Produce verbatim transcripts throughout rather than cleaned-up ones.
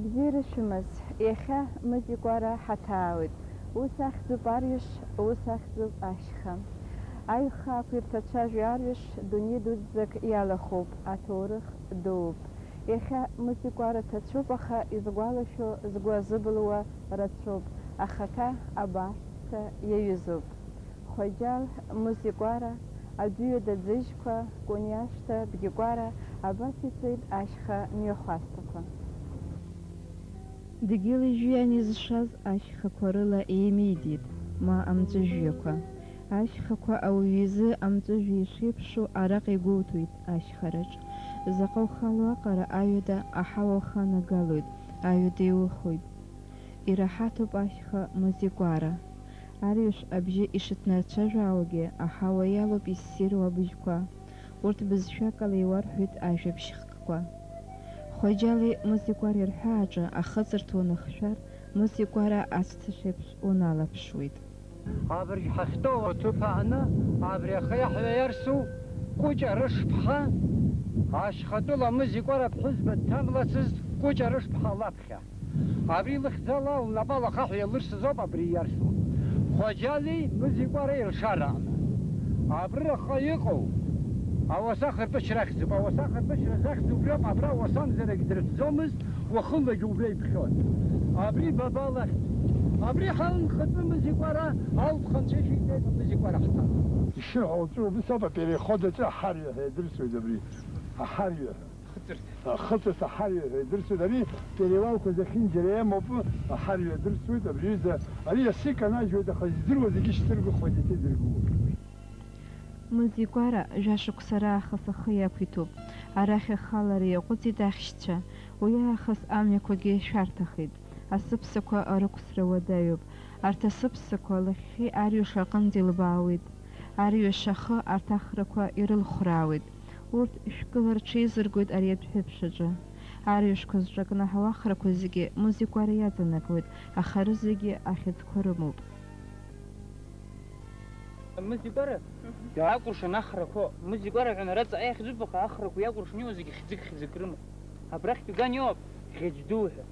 Бзиара шәымаз, иахьа Мызикәара ҳаҭаауеит. Ус ахьӡуп арҩаш, ус ахьӡуп ашьха. Аҩхаақәа ирҭацәажәо арҩаш дунеи дуӡӡак иалахәуп, аҭоурых дууп. Иахьа Мызикәара ҭацәуп, аха изгәалашәо, згәы азыбылуа рацәоуп, ахаҭа абаҳча иаҩызоуп. Хәаџьал, Мызикәара, Аӡәыҩада Ӡыжьқәа, Кәыниашҭа, Бгьыкәара, абас ицеит ашьха мҩахәасҭақәа. Дгьыли жәҩани зшаз ашьхақәа рыла еимидеит, ма амҵәыжәҩақәа. Ашьхақәа ауаҩы изы амҵәыжәҩа ишеиԥшу араҟа игәоуҭоит ашьхараҿ. Заҟа ухало аҟара аҩада аҳауа уханагалоит, аҩада иухоит. Ираҳаҭуп ашьха Мызикәара. Арҩаш абжьы ишыҭнарцәажәаауагьы, аҳауа иалоуп иссируа абыжьқәа. Урҭ бызшәак ала иуарҳәоит ажәабжь хкқәа. Хәаџьали Мызикәареи рҳәааҿы ахыҵырҭа уанахшәар, Мызикәара ацәҭышә еиԥш уналаԥшуеит. Абыржә ҳахьтәоу аҭыԥ ааны, абри ахы иаҳәа иарсу Кәыҷа Рышԥҳа, ашьхатәыла Мызикәара ԥҳәызба дҭамлацызт Кәыҷа Рышԥҳа лаԥхьа. Абри лыхьӡала лнапала ахаҳә иалырсыз ауп абри иарсуа. Хәаџьали Мызикәареи ршараан. Абрыраҟа иҟоу ауаса хырпышьра ахьӡуп. Ауаса хырпышьра захьӡу убриоуп, абра ауасамзарагь дрыҭәӡомызт, уахынлагьы убра иԥхьон. Абри Бабал ахьӡуп. Абри ҳанхатәы Мызикәара, алԥха анцәа ишәиҵеит Мызикәара ҳцан. Ишырҳәо уаҵәы убыс ауп, апереход аҿы аҳарҩа ҳәа иадырсуеит абри. Аҳарҩа ҳәа. Ахыҵырҭа. Ахыҵырҭа аҳарҩа ҳәа идырсуеит. Ари перевалқәа зехьынџьара иамоуп, аҳарҩа адырсуеит. Абри аҩыза, ари асы иканажьуеит, аха издыруа зегьы шьҭыргахоит, иҭадыргылоит. Мызикәара жәашықәса раахыс ахы иақәиҭуп. Арахь ахалара иаҟәыҵит ахьшьцәа. Уи аахыс амҩақәагьы шәарҭахеит. Асыԥсақәа рықәсра уадаҩуп. Арҭ асыԥсақәа лахьхьи арҩаш аҟынӡа илбаауеит. Арҩаш ахы арҭ ахрақәа ирылхәраауеит. Урҭ шәкыла рҽеизыргоит ари адәҳәыԥш аҿы. Арҩашқәа зҿакнаҳау ахрақәа зегьы Мызикәара иаҵанакуеит, аха рызегьы ахьыӡқәа рымоуп. Мызикәара иаакәыршан ахрақәа, Мызикәара ҳәа нараҵаҟа иахьӡуп, аха ахрақәа иакәыршан иҟоу зегьы хьӡык-хьӡык рымоуп. Абрахьтә иган иоуп, Ӷьеџьду ҳәа.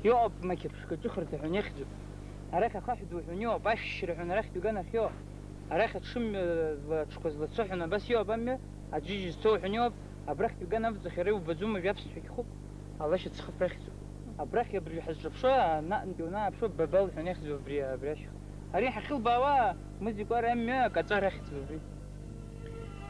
Иҟоуп Мақьыԥшқа ҿыхырҭа ҳәа иахьӡуп. Арахь ахаҳә ду ҳәа иоуп, ашәшьра ҳәа арахьтә иган ахь иоуп. Арахь аҽымҩа злаҽқәа злацо ҳәа абас иоуп амҩа, аџьыџь зцо ҳәа иоуп, абрахьтә иган авҵахьара иубаӡом, ажәаԥсҭҳәагьхуп, алашьацхыԥрахьӡуп. Абрахь абыржәы ҳазҿаԥшуа, наҟ-антәи уанааԥшуа, Бабал ҳәа иахьӡуп абри, абри ашьха. Ари ҳахьылбаауа, Мызикәара амҩа акаҵәара ахьӡуп абри.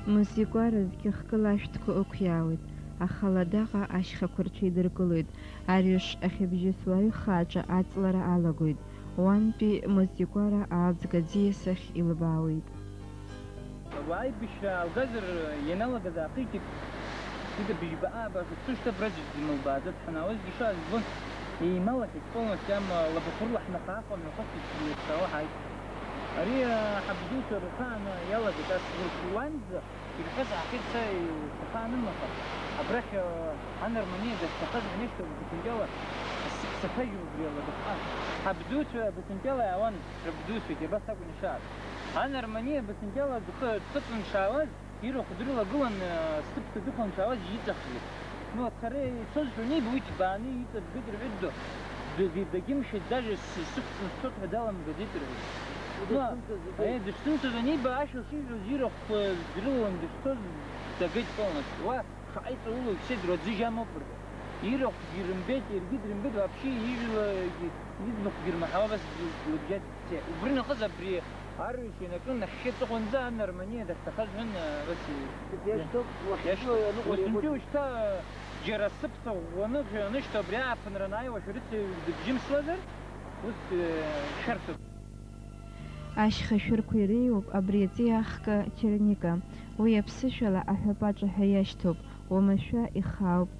Мызикәара зқьы-хкыла ашәҭқәа ықәиаауеит, аха ладаҟа ашьхақәа рҽеидыркылоит, арҩаш ахьыбжьысуа аҩхааҿы аҵлара алагоит, уантәи Мызикәара аалӡга аӡиас ахь илбаауеит. Уааи, бышьра аалгазар, ианалагаз аахижьҭеит, ида быжьба ааба шықәса шьҭа абра аӡәгьы димылбааӡац, ҳанаауазгьы ишааз збон, еималахьеит полностью, ама лабақәа рыла ҳнаха-ааха мҩахыҵит, еицрала ҳааит. Ари, а, ҳабдуцәа рхааны иалагеит ас урҭ уанӡа ирҳәаз аахеит, са сахаанымлаха. Абрахь, а, анарманиа дахьҭахаз ҳанеишьҭалак Быҭәынтәала асы-, саҭажьуп убри алабахҟа. Ҳабдуцәа Быҭәынтәала иаауан, рабдуцәагьы абас акәын ишааз. Анарманиа Быҭәынтәала дхы-, дхыҵын дшаауаз, ирахә дрылагылан, а, сыԥса дыхәан дшаауаз иҵахеит. Ну, ацара ицозшәа аниба, уи ҭбааны иҵабгеит рҳәеит, д-, д-, д-, дагьымшәеит, даже с-, сықәҵны сцоит ҳәа даламгаӡеит рҳәеит. Ну, дышцымцоз, э, дышцымцоз аниба, ашәа шиҳәоз ирахәқәа дрылалан дышцоз дагеит полностью. Уа шаҟа иҵаулоу ишеит, рыӡыжь амоуп рҳәеит. Ирахәгьы рымбеит, иаргьы дрымбеит, вообще ижәлагьы, иӡбахәгьы рмаҳауа, абас длыбжьаӡит. Убри нахыс абри арҩаш инапы нахьхьи аҵыхәанӡа анарманиа дахьҭахаз ҳәан, абас и-, иашьҭоуп, иашьҭоуп. Уахьынтәи уажәы уажәы. Уажәынтәи уажәшьҭа џьара сыԥса ӷәӷәаны, ҳәа анышьҭоу абри ааԥынра анааиуа шәарыцаҩ дыбжьымсуазар, ус, э, шәарҭоуп. Ашьха шәырқәа иреиуоуп абри аҵиаахка Черника. Уи аԥсышәала аҳәапаҿаҳәа иашьҭоуп, уамашәа ихаауп.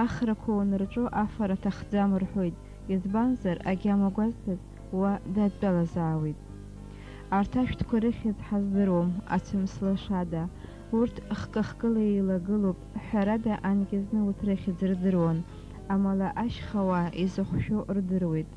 Ахрақәа уанырҿо афара аҭахӡам рҳәоит, избанзар, агьама гәазҭаз уа дадтәалазаауеит. Арҭ ашәҭқәа рыхьӡ ҳаздыруам, ацәымс лашада. Урҭ хкы-хкыла еилагылоуп, ҳәарада, анкьа зны урҭ рыхьӡ рдыруан, амала ашьхауаа изыхәшәу рдыруеит.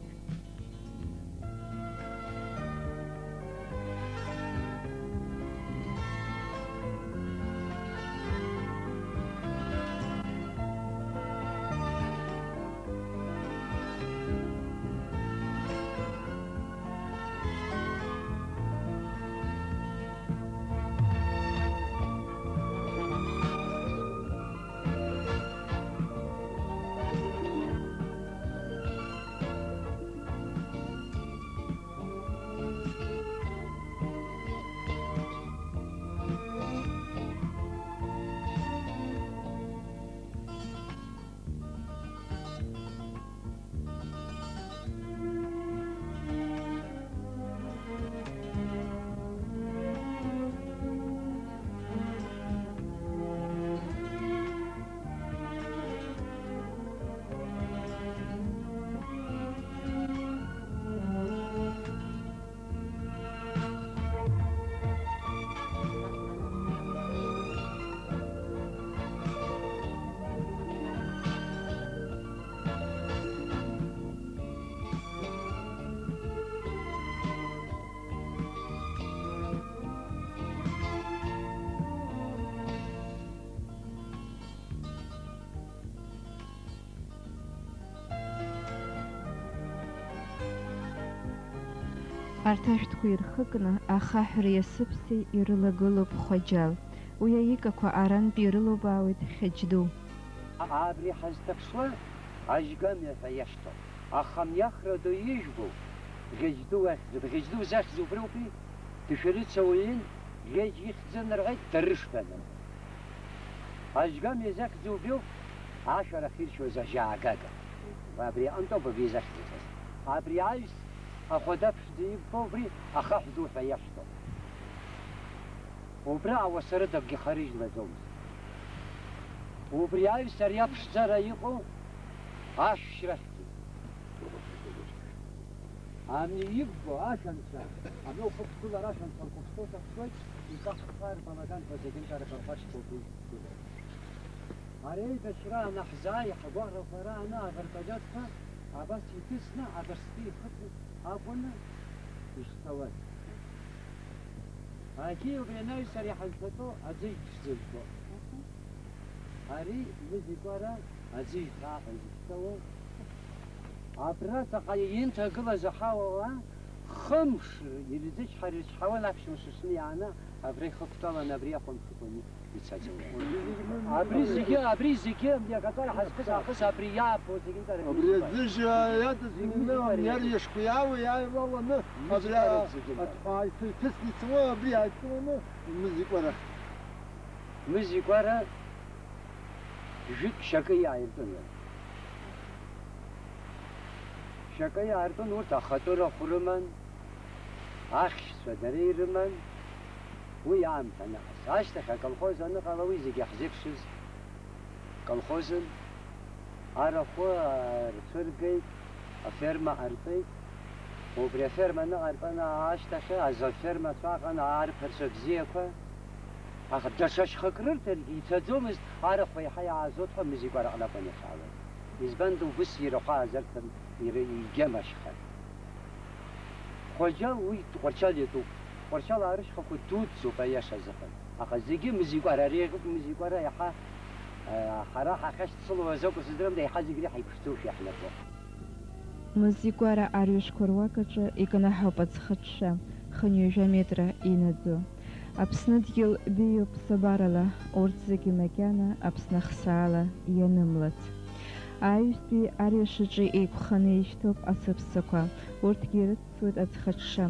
Арҭ ашәҭқәа ирхыкны, ахаҳәреи асыԥси ирылагылоуп Хәаџьал. Уи аикақәа арантәи ирылубаауеит Хьаџьду. Абри ҳазҭаԥшуа Ажьгамиа ҳәа иашьҭоуп. Аха амҩахәра ду ижәбо, Ӷьаџьду ахьӡуп. Ӷьаџьду захьӡу убриоупи? Дышәарыцауаҩын, Ӷьаџь ихьӡын рҳәеит, Дарышәҭа анын. Ажьгамиа захьӡу убриоуп, ашәарах иршьуаз ажьаагага. Абри аҟынтәоуп абри захьӡыз. Абри аҩс ахәада ԥшӡа иббо убри ахаҳә ду ҳәа иашьҭоуп. Убра ауаса рыдагьы харыжьлаӡомызт. Убри аҩс ари аԥшӡара иҟоу ашәшьрахьгьы. Ани иббо ашәанцәа, ани ухықәгылара ашәанцәа рхәыԥхәыт аԥсуеит, икаххаа рбалаганқәа зегьынтәарак рхәашьқәа угәы иқәгылоуп. Ари аибашьра анаҳзааи, ҳгәаҟрақәа рааны авертолиотқәа абас иҭысны абырсҟы ихыҵыз акәны ишцауаз. Агьи убри анаҩс ари ҳанцәатәу аӡы иԥшӡа жәбо. Ари Мызикәара аӡы иҭаа ҳәа изышьҭоу. Абра ҵаҟа инҭагылаз аҳауала хымш ирзычҳа-рычҳауан аԥшәма шысны иааны абра ихықәтәалан абри ахәамҽхәаны ицаӡауан. Абри зегьы, абри зегьы, абри акаҵәара ҳазкыз аахыс абри иаабо зегьы нҵәара. Абри аӡыжь иадызкны, абри арҩашқәа иаауа иааилаланы, абри Мызикәара зегьы. Аҭҟәа иҭысны ицауа, абри ааидкыланы Мызикәара. Мызикәара. Жәытә шьакы иааиртын. Шьакы иаартын, урҭ ахатәы рахә рыман, ахьшьцәа дара ирыман, уи аамҭа аныҟаз. Ашьҭахь аколхоз аныҟала уи зегьы иаҳзеиԥшыз колхозын. Арахәы рцәыргеит, аферма ҟарҵеит. Убри аферма аныҟарҵан ашьҭахь, азофермацәа аҟан аарԥарцәа бзиақәа. Аха даҽа шьхак рырҭаргьы ицаӡомызт, арахә еиҳа иаазоит ҳәа Мызикәара аҟны акәын иахьаауаз. Избан ду убыс ирахә аазырҭан, ира-, игьама шьха. Хәаџьал уи Тҟәарчал иатәуп. Тҟәарчал аарышьхақәа дуӡӡоуп аиаша азыҳәан. Аха зегьы Мызикәара, ари Мызикәара иаҳа, а, ҳара ҳахьашьцылоу азакәу сыздырам, еиҳа зегь реиҳа иԥшӡоушәа иаҳнарбо. Мызикәара арҩашқәа руак аҿы икнаҳауп аӡхыҽша, хынҩажәа метра инаӡо. Аԥсны дгьыл беиоуп ԥсабарала, урҭ зегьы макьана Аԥсны ахсаала ианымлац. Аҩстәи арҩаш аҿы еиқәханы ишьҭоуп асыԥсақәа, урҭгьы ирыццоит аӡхыҽша.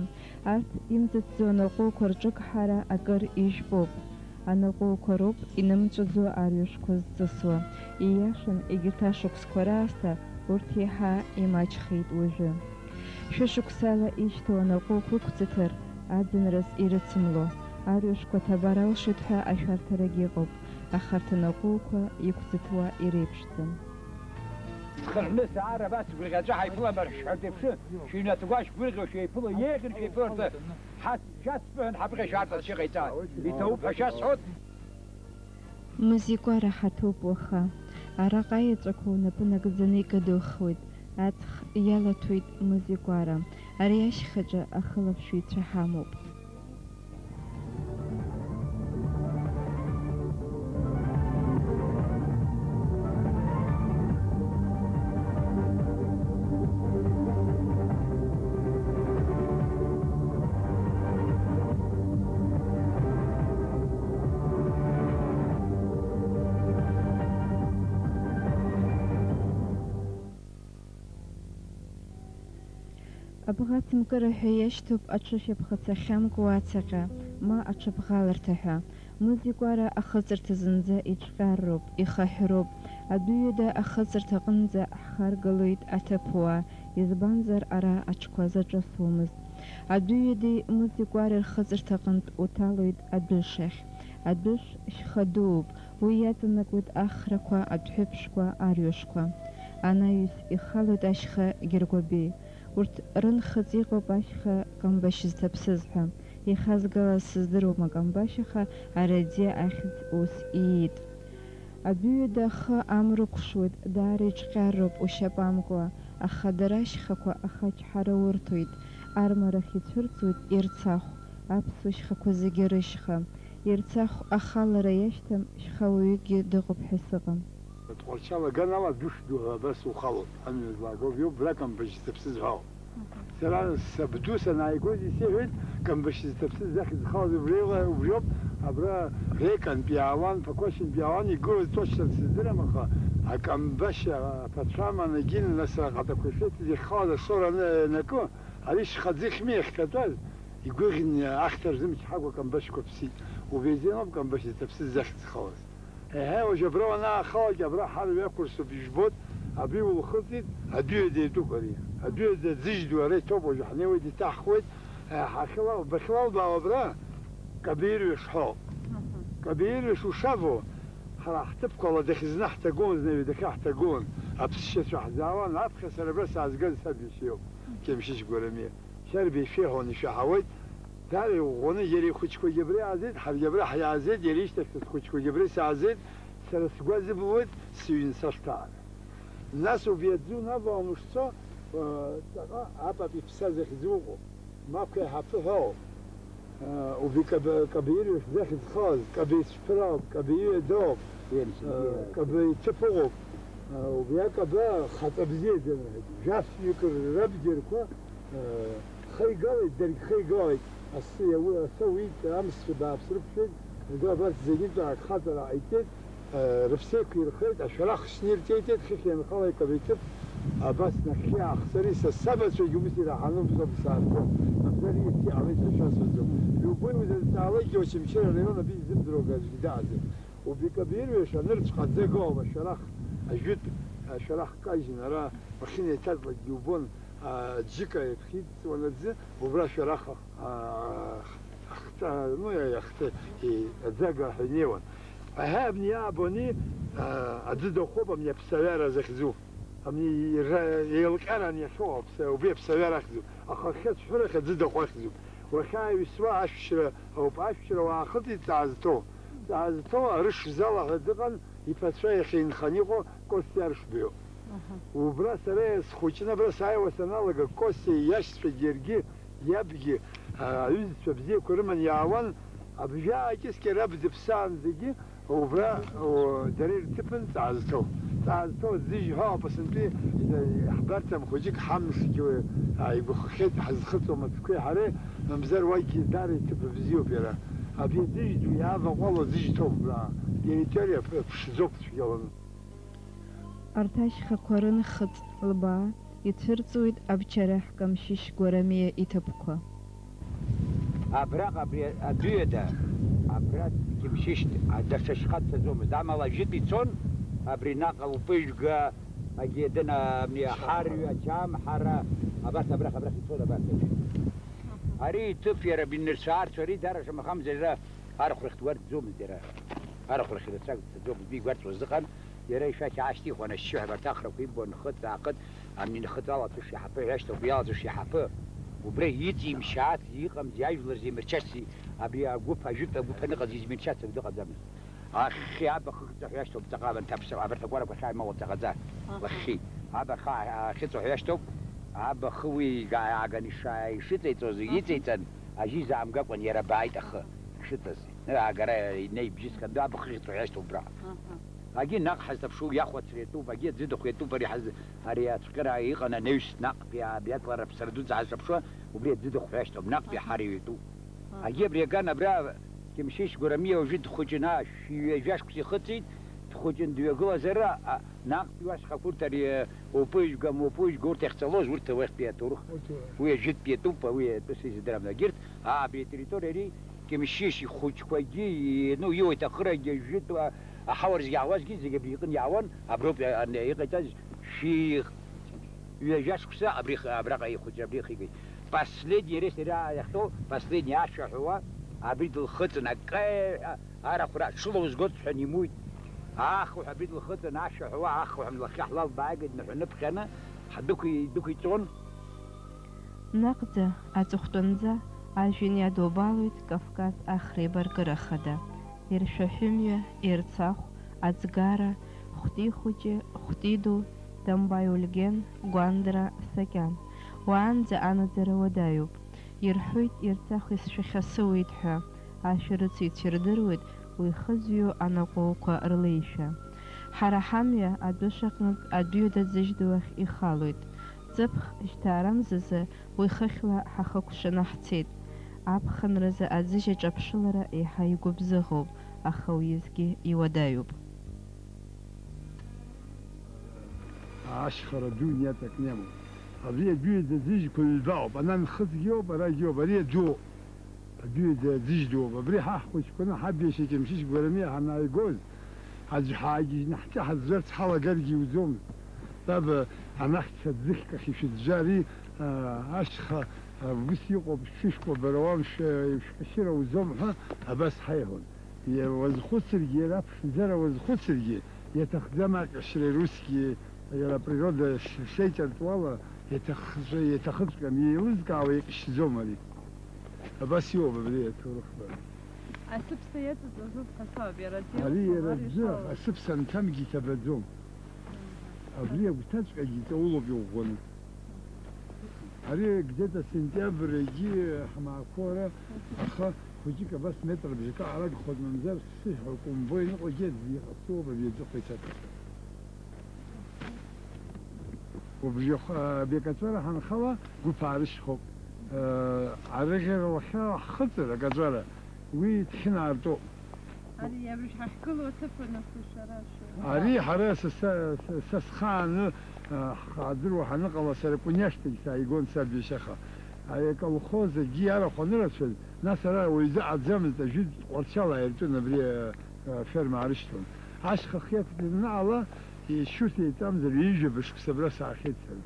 Арҭ имҵыцӡоу анаҟәоуқәа рҿыгҳара акыр ижәпоуп. Анаҟәоуқәа роуп инымҵәаӡо арҩашқәа зҵысуа. Ииашан, егьырҭ ашықәсқәа раасҭа урҭ еиҳа имаҷхеит уажәы. Шәышықәсала ишьҭоу анаҟәоуқәа ықәӡыҭыр, аӡынраз ирыцымло, арҩашқәа ҭабар алшоит ҳәа ашәарҭарагь ыҟоуп, аха арҭ анаҟәоуқәа иқәӡыҭуа иреиԥшӡам. Хырҳәны саара абас гәырӷьаҵәа ҳаиԥылама ҳәа деиԥшын, шәыҩнаҭагәашә гәырӷьо шәеиԥыло, еиӷьын шәеиԥыларц ҳацшьацԥыҳәан ҳабӷьа шәарҭарц иҟаиҵан. Иҭабуп ҳәа шәасҳәоит. Мызикәара ҳаҭоуп уаха. Араҟа аеҵәақәа унапы нагӡаны икыдухуеит, аҵх иалаҭәоит Мызикәара. Ари ашьхаҿы ахылаԥшҩцәа ҳамоуп. Абӷацымкыра ҳәа иашьҭоуп аҽышәаԥха цахьамкуа ацаҟьа, ма аҽабӷаларҭа ҳәа. Мызикәара ахыҵырҭа зынӡа иҿҟьарроуп, ихаҳәроуп. Адәыҩада ахыҵырҭа аҟынӡа ҳхаргалоит аҭыԥуаа, избанзар ара аҽқәа заҿысуамызт. Адәыҩади Мызикәареи рхыҵырҭа аҟынтә уҭалоит адәышахь. Адәышә шьха дууп, уи иаҵанакуеит ахрақәа, адәҳәыԥшқәа, арҩашқәа. Анаҩс ихалоит ашьха Гьыргәабеи. Урҭ рынхыҵ иҟоуп ашьха Камбашь зҭаԥсыз ҳәа. Ихазгалаз сыздыруам акамбашь, аха ари аӡиа ахьӡ ус ииит. Адәыҩада ахы амрыкәшоит, даара иҿҟьароуп ушьапамкуа, аха дара ашьхақәа ахачҳара урҭоит, армарахь ицәырҵуеит Ерцахә, аԥсуа шьхақәа зегьы рышьха. Ерцахә ахалара иашьҭам шьхауаҩыкгьы дыҟоуп ҳәа сыҟам. Тҟәарчал аганала адәышә ду ҳәа абас ухалоит, амҩа злаагоуп, иоуп, бра Камбашь зыԥсы зҳәо. Сара сабду санааигоз исеиҳәеит, Камбашь зыҭаԥсыз захьӡ зхалаз убриала, убриоуп, абра Рекантә иаауан, Ԥақәашьынтә иаауан, игылаз точно сыздырам, аха Акамбашь аԥацәа аман егьин, нас аҟатақәа ишеиҭаз иахьхалаз асора аны-, анакы, ари шьха ӡыхьми иахьҭатәаз, игәыӷьны ахьҭа рзымчҳакәа Камбашьқәа ԥсит. Убри азиноуп Камбашь зыҭаԥсыз захьӡ зхалаз. Еҳе, уажә абра уанаахалак, абра ҳарҩақәырсуп, ижәбоит, абри улхыҵит, адәы ҩада итәуп ари. Адәы ҩада аӡыжь ду ара иҭоуп, уажә ҳнеиуеит, иҭаҳхуеит, еҳ, ҳахьыла-, бахьлалбаауа абра, Кабеирҩаш ҳәоуп. Мгм. Кабеирҩаш ушавоу, ҳара ҳҭыԥқәа ала дахьызнаҳҭагылан, зны ҩадахьы ҳҭагылан, аԥсшьацәа ҳзаауан, аԥхьа сара абра саазгаз саб иашьа иоуп, Кьамшьышь Гәарамиа. Шьарбеи шәеиҳәон ишәаҳауеит, дара иӷәӷәаны, иара ихәыҷқәагьы абра иаазеит, ҳаргьы абра ҳиаазеит, иара ишьҭахьтәи схәыҷқәагьы абра исаазеит, сара сгәы азыбылуеит, сыҩн сашҭаара. Нас убри аӡы унаваауа ушцо, э, ҵаҟа апап иԥса захьӡу ыҟоуп, Мақә еиҳа аԥыҳәоу, э, убри Каба-, Кабеирҩаш захьӡ зхалаз, Кабеицәԥыроуп, Кабеиҩадоуп, Кабеи ҭыԥ ыҟоуп, э, убри акаба хаҵа бзиаӡаны, жәафҩык рабџьарқәа, э, хеигалеит, даргь хеигалеит, асы иауи-, асы ауит, амццәа бааԥс рықәшәеит, убри абарҭ зегьынтә аахаҵара ҟаиҵеит, э, рыԥсеиқәирхеит, ашәарах шьны ирҿеиҵеит, хыхь ианхала икабеиҭыԥ, абас нахьхьи-аахҵәари са сабацәагьы ус ираҳаны убасоуп исаазго, мамзар ииац иҟалеит ҳәа шәасҳәаӡом. Любой узазҵаалакгьы Очамчыра араион абри изымдыруа аӡәгьы дыҟаӡам. Убри Кабеирҩаш анырцә ҟаӡа игоуп, ашәарах, ажәытә ашәарах кажьын, ара уахьынеиҭаҵлакгьы убон, аџьыка еиԥш идҵуан аӡы, убра ашәарах, а, ахҵа, ну, иа-, иахҭа, и-, аӡага ҳәа инеиуан. Аҳа, абни иаабони, а, аӡы дахәоуп, абни аԥсаҩара захьӡу. Абни ира-, еилҟьаран иахьоу аԥса-, убри аԥсаҩара ахьӡуп. Аха ахьы ацәҳәырахь аӡы дахәы ахьӡуп. Уахьааҩсуа ашәшьра ауп. Ашәшьра уаахыҵит ҵаа зҭоу. Ҵаа зҭоу арыш зала ҳәа дыҟан, иԥацәа иахьа инханы иҟоу Костиа Аршбеиоуп. Аҳа. Убра сара схәыҷны абра сааиуа саналага, Костиа иашьцәагьы иаргьы иабгьы, а, аҩызцәа бзиақәа рыман иаауан, абжьы аакьыскьа раб дыԥсаанӡагьы убра, о, дара ирҭыԥан ҵаазҭоу. Ҵаазҭоу аӡыжь ҳәа апасынтәи, э, иаҳбарҭам хәыҷык ҳамшгьы, а, игәахахьеит, ҳазхыҵуа маҭәқәеи ҳареи, мамзар уагьы даара иҭыԥ бзиоуп иара. Абри аӡыжь ду иааваҟәало аӡыжь ҭоуп, а, территориа ԥ-, ԥшӡоуп цәгьаланы. Арҭ ашьхақәа рынхыҵ лбаа ицәырҵуеит Абчараҳ Камшьышь Гәарамиа иҭыԥқәа. Абраҟа абри адәыҩада, абра Кьымшьышь, а, даҽа шьха дцаӡомызт. Амала ажәытә ицон, абри наҟ Лпыжәга, Агедына, абни Ачамҳара. Аҳарҩа, Ачамҳара, абарҭ абрахь, абрахь ицон, абарҭ. Ари иҭыԥ иара абинырцәаарцәа, ари дара шамахамзар иара арахә рахь дгәарҭӡомызт иара. Арахә рахь рацәак дцаӡомызт, уи игәарҭуаз ыҟан. Иара ишәақь аашьҭихуан ашьшьыҳәа абарҭ ахрақәа иббон, нхыҵ-аахыҵ, амни нхыҵ алаҵәыш иаҳаԥы, ҩашьҭахь уи алаҵәыш иаҳаԥы. Убра иҵимшьаац, иҟамзи, ажәлар зеимырчасзи, абри агәыԥ, ажәытә агәыԥ аныҟаз измырчац акы дыҟаӡамызт. Ахьхьи абахы хыҵәахә ҩашьҭоуп, ҵаҟа абарҭ аԥсра, абарҭ агәарақәа ахьааимало ҵаҟаӡа. Аха. Лахьхьи. Абахы ахьыҵәахә ҩашьҭоуп, абахы уи ига-, ааганы иша-, ишыҵеиҵоз, аха, иҵеиҵан, ажьи заамгакәан иара бааит ахы шыҵаз. Агара инеибжьысхьан, абахы ахьыҵәахә ҩашьҭоуп убраҟа. Аха. Агьи наҟ ҳазҭаԥшу иахәацра иатәуп, агьи аӡы дыхәа иатәуп, ари ҳаз-, ари ацәҟьара иҟан анаҩс наҟтәи абиатлара аԥсра дуӡӡа ҳазҿаԥшуа, убри аӡы дыхәа ҩашьҭоуп, наҟтәи, аха, ҳара иатәуп. Аха. Агьи абри аган абра Кьымшьышь Гәарамиа уажәы дхәыҷын, аа, шәи ҩажәа шықәса ихыҵит, дхәыҷын дҩагылазар, а, наҟтәи уа схақәырҭ ари, а, Опыжәга, Мопыжәга урҭ иахьцалоз, урҭ уахьтәи аҭоурых, урҭ, уи ажәытәтәи атәуп, уи атәы сизыдрам. Егьырҭ, аа, абри атерриториа ари Кьымшьышь ихәыҷқәагьы, и-, ну, иуа иҭахырагьы, ажәытә, а, аҳауа рзы иаауазгьы зегьы абри иҟны иаауан, аброуп, а, а, иҟаиҵаз шәи ҩажәа шықәса абри х-, абраҟа ихәыҷра абри ихигеит. Последний, иара иара иахьтәоу, последний ашәа ҳәауа, абри дылхыҵын, акы, а, арахә ра-, ҽыла узгоит ҳәа имуит. Ахуҳәа абри дылхыҵын, ашәа ҳәауа, ахуҳәа млахьы ҳлалбааигеит, дныҳәаны ԥхьаны ҳдәықәи-, идәықәиҵон. Наҟӡа аҵыхәтәанӡа ажәҩан иадубалоит Кавказ ахреибаркыра хада, Ершәаҳәымҩа, Ерцахә, Аӡгара, Хәтихәыҷы, Хәтиду, Дамбаи Ульген, Гәандра, Сакьан. Уаанӡа анаӡара уадаҩуп. Ирҳәоит, Ерцахә исшәахьасыуеит ҳәа, ашәарыцаҩцәа ирдыруеит уи хызҩо анаҟәоуқәа рлеишәа. Ҳара ҳамҩа адәышәаҟнытә адәыҩада ӡыжь ду ахь ихалоит. Ҵыԥх жьҭаарамзазы уи хыхьла ҳахыкәшаны ҳцеит. Аԥхынразы аӡыжь аҿаԥшылара еиҳа игәыбзыӷуп, аха уеизгьы иуадаҩуп. Ашьхара ду ниаҭак немоуп. Абри адәы иаӡыжьқәа ҩба ауп, ана нхыҵгьы ауп, арагьы ауп, ари адәы. Адәы иаӡыжь дууп. Абри ҳа ҳхәыҷқәаны ҳаб иашьа Џьамшьышь Гәарамиа ҳанааигоз, аӡә ҳаагьежьны ҳҿаҳазгарц ҳалагаргьы иуӡомызт. Саб анахьца ӡыхьк ахь ишәыӡәӡәа ари, а, ашьха, а, ус иҟоуп, шәышәкуа бара уамш, а, ишәкашьыра уӡом ҳәа абас ҳаиҳәон. Иара уазхәыцыргьы, иара аԥшӡара уазхәыцыргьы, иаҭахӡам аҟьашьреи русгьы, иара априрода ш-, шеиҿартәуала, иаҭахҵәа-, иаҭахыҵәҟьам, еилызкаауа иҟьшьӡом ари. Абас иоуп абри аҭоурыхбара. Асыԥса иаҵаҵазоуп ҳәа сауп, иара аӡы Ари иалхны иара ар аӡы ишалаз. Асыԥса анҭамгьы иҭабаӡом. Абри агәҭаҵәҟьагьы иҵаулоуп иӷәӷәаны. Ари где-то сентиабр егьи ҳмаақәоура, аха хәыҷык абас метр бжака аарагхоит, мамзар сыҳәа кәымбо иныҟәагьы аӡы иҟасҵоуп абри аҵыхәа иҭаҭәахьоу. Убжахә-, а, Бекаҵәара ҳанхала гәыԥ аарышьхоуп. Э, арыӷьара уахьа ҳхыҵыр, акаҵәара, уи дхьынаартәоуп. Ари абжь ҳахьгылоу аҭыԥ анахыша арашәа. Ари ҳара са, са, са, са схааны, а, ҳхаадыруа ҳаныҟала сара Кәыниашҭагь сааигон саб иашьаха. Ари аколхоз акгьы иарахә анырацәаз, нас ара уаҩ дыҟаӡамызт, ажәытә Тҟәарчал ааиртәын абри, а, аферма аарышьҭуан. Ашьха хиаҭ даннаала, ишьуҭ еиҵамзар ҩажәа бышықәса абра саахьеит сара.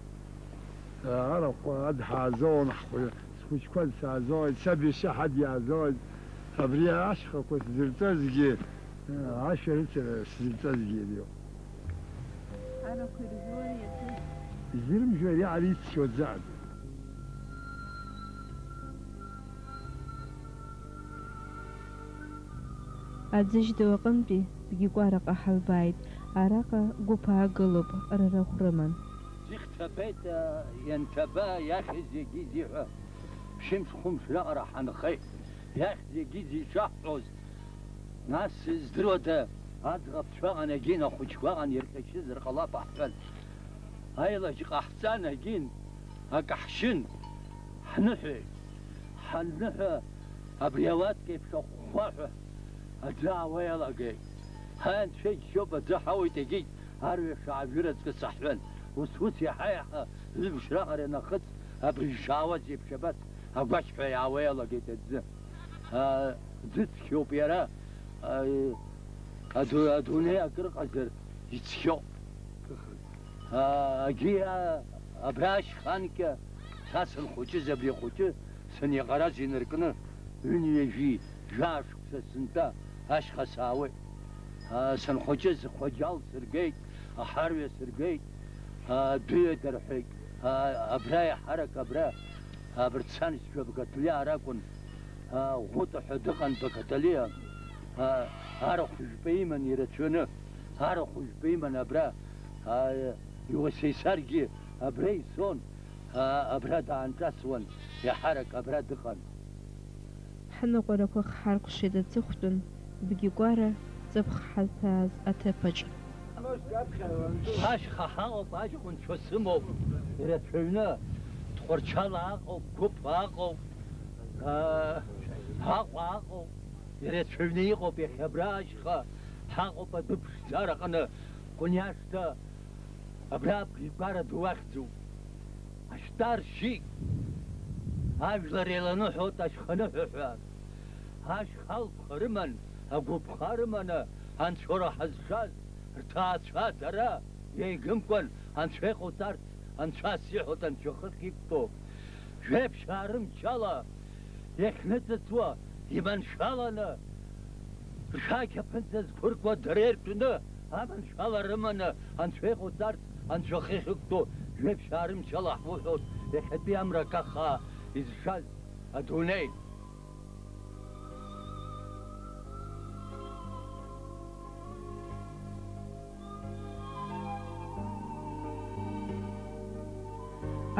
Арахә адҳаазоуан, ҳхәы-, схәыҷқәа саазоуит, саб иашьа ҳадиаазоуит. Абри ашьхақәа сзырҵазгьы, ашәарыцара сзырҵазгьы иара иоуп. Арахә иржәуа иацы. Изырмжәуа иара ицқьоу аӡы. Аӡыжь ду аҟынтәи Бгьыкәараҟа ҳалбааит, араҟа гәыԥ аагылоуп, рара хәрыман. Ихьҭабеит, ианҭаба, иахьыз иагьизи ҳәа, ԥшьымш-хәымш раҟара ҳанхеит. Иахьыз иагьизи ишаҳҳәоз, нас, здыруада, аӡӷабцәа ыҟан, егьин ахәыҷқәа ыҟан, ирҟьашьызар ҟалап ҳҳәан. Аилаџь ҟаҳҵан, егьин акаҳжьын, ҳныҳәеит. Ҳанныҳәа, абри ауатка еиԥш ахәхәаҳәа аӡы аауа иалагеит. Ҳаи, анцәа иџьшьоуп, аӡы ҳауеит, егьит арҩаш аажәыр аҵкыс аҳәын. Ус-ус иаҳа-иаҳа лыбжь раҟара ианахыҵ, абри ишаауаз еиԥш абас агәашьҳәа иаауа иалагеит аӡы. А, ӡы цқьоуп иара, а, аду-, адунеи акыр ҟазар ицқьоуп. А, агьи, а, абра ашьха анкьа, са санхәыҷыз абри ахәыҷы саниаҟараз инаркны, ҩынҩажәи жәаа шықәса сынтәа ашьха саауеит. А, санхәыҷыз Хәаџьал сыргеит, Аҳарҩа сыргеит, а, Дәыҩада рҳәеит. А, абра иаҳарак абра, абырҭ сан сжәабга ҭлиаа ракәын. А, Ӷәыта ҳәа дыҟан Бақаҭалиа. А, арахә жәпа иман ирацәаны, арахә жәпа иман абра. А, Иуасеисаргьы абра ицон, а, абра даанҿасуан, иаҳарак абра дыҟан. Ҳныҟәарақәа хҳаркәшеит аҵыхәтәан, Бгьыкәара ҵыԥх ҳазҭааз аҭыԥаҿ. Ашьха ҳаҟоуп, аҷкәынцәа сымоуп, ирацәаҩны, Тҟәарчал аҟоуп, Гәыԥ аҟоуп, а, Аҟәа аҟоуп, ирацәаҩны иҟоуп, иахьа абра ашьха ҳаҟоуп, адәы ԥшӡара аҟны, Кәыниашҭа. Абра Бгьыкәара ду ахьӡуп. Ашьтәа ршьит. Ажәлар еиланыҳәоит ашьханыҳәа ҳәа. Ашьха алԥха рыман, агәыԥха рыманы, анцәа уара ҳазшаз, рҭаацәа дара еигымкәан анцәа иҟауҵарц, анцәа ас иҳәоит, анцәа хыхь иқәтәоу. Жәеиԥшьаа рымчала иахьныҵыҵуа, иманшәаланы, ршәақь аԥынҵа зқәыркуа дара иртәны, аманшәала рыманы, анцәа иҟауҵарц, анцәа ахы иахьықәтәоу, жәеиԥшьаа рымчала ҳуҳәоит, иахьатәи амра акахаа изшаз адунеи.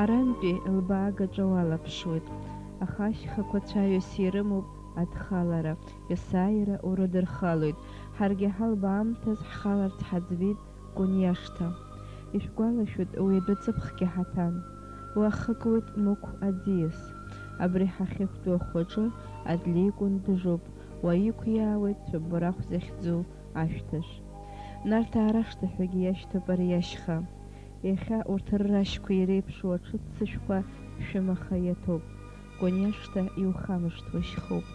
Арантәи лбаагаҿа уалаԥшуеит, аха ашьхақәа цәаҩас ирымоуп адхалара, есааира урыдырхалоит, ҳаргьы ҳалба аамҭаз ҳхаларц ҳаӡбеит Кәыниашҭа. Ишәгәалашәоит, уи адәы ҵыԥхгьы ҳаҭан. Уахыкуеит Мықә аӡиас. Абри ҳахьықәтәоу ахәаҿы адлеикәын дыжуп, уа иқәиаауеит Цәыббарахә захьӡу ашәҭыш. Нарҭаа рашҭа ҳәагьы иашьҭоуп ари ашьха. Иахьа урҭ ррашьқәа иреиԥшу аҽыццышәқәа шәымаха иаҭоуп. Кониашҭа иухамышҭуа шьхоуп.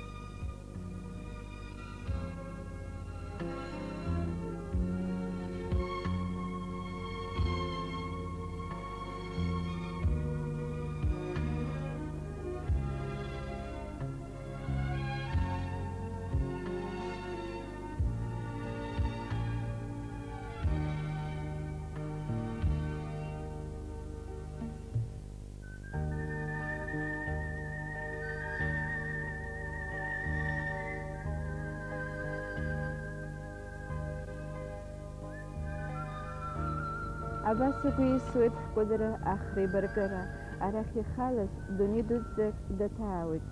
Абас агәы исуеит ҳкәадра ахреибаркыра, арахь ихалаз дунеи дуӡӡак даҭаауеит.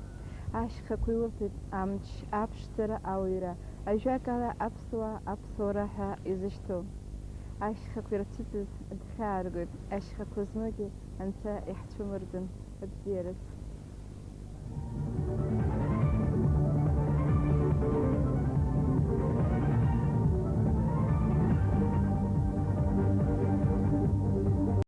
Ашьхақәа илырҭоит амч, аԥшӡара, ауаҩра, ажәакала, аԥсуаа аԥсуара ҳәа изышьҭоу. Ашьхақәа ирцәыӡыз дхьааргоит, ашьхақәа змоугьы Анцәа иаҳцәымырӡын, абзиараз.